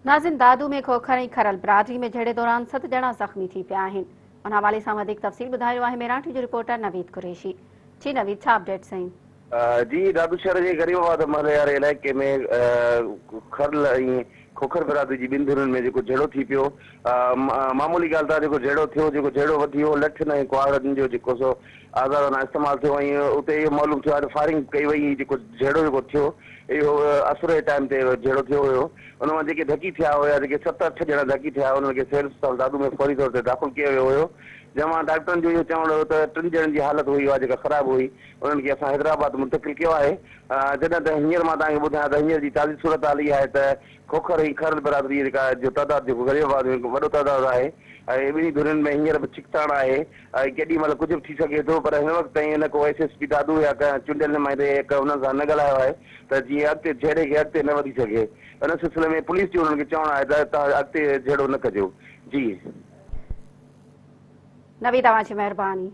ناظم دادو ۾ کوکر ۽ کرل برادري ۾ جهيڙي دوران ست ڄڻا زخمي ٿي پيا آهن. ان حوالي سان وڌيڪ تفصيل ٻڌايو آهي ميران ٽي جو رپورٽر نويد قريشي. جي نويد ڇا اپڊيٽس آهن؟ جي دادو شهر جي غريب آباد محلي واري علائقي ۾ کرل ۽ کوکر برادري جي ٻن ڌرين ۾ جيڪو جهيڙو ٿي پيو معمولي ڳالهه تان جيڪو جهيڙو ٿيو جيڪو جهيڙو وڌي ويو لٺين ۽ ڪهاڙن جو جيڪو سو آزادانه استعمال ٿيو ۽ اتي اهو معلوم ٿيو آهي ته فائرنگ ڪئي وئي جيڪو جهيڙو جيڪو ٿيو اهو اسر جي ٽائيم تي جهيڙو ٿيو هيو ان مان جيڪي ڌڪي ٿيا هيا، جيڪي ست اٺ ڄڻا ڌڪي ٿيا انهن کي سول اسپتال دادو ۾ فوري طور تي داخل ڪيو ويو هيو، جنهن مان ڊاڪٽرن جو اهو چوڻ هيو ته ٽن ڄڻن جي حالت هئي اها جيڪا خراب هئي، انهن کي اسان حيدرآباد منتقل ڪيو آهي، جڏهن ته هينئر مان توهان کي ٻڌايان ته هينئر جي تازي صورتحال اها آهي ته کوکر ۽ کرل برادري جيڪا جو تعداد جيڪو غريب آباد ۾ وڏو تعداد آهي ۽ ٻنهي ڌرين ۾ هينئر به ڇڪتاڻ آهي ۽ ڪيڏي مهل ڪجهه به ٿي سگهي ٿو پر هن وقت تائين نه ڪو ايس ايس پي دادو يا ڪنهن چونڊيل نمائندي انهن سان نه ڳالهايو آهي ته جيئن اڳتي جهيڙي کي اڳتي نه وڌي سگهي. ان سلسلي ۾ پوليس جو انهن کي چوڻ آهي ته توهان اڳتي جهيڙو نه ڪجو. جي. نويد اوهان جي مهرباني.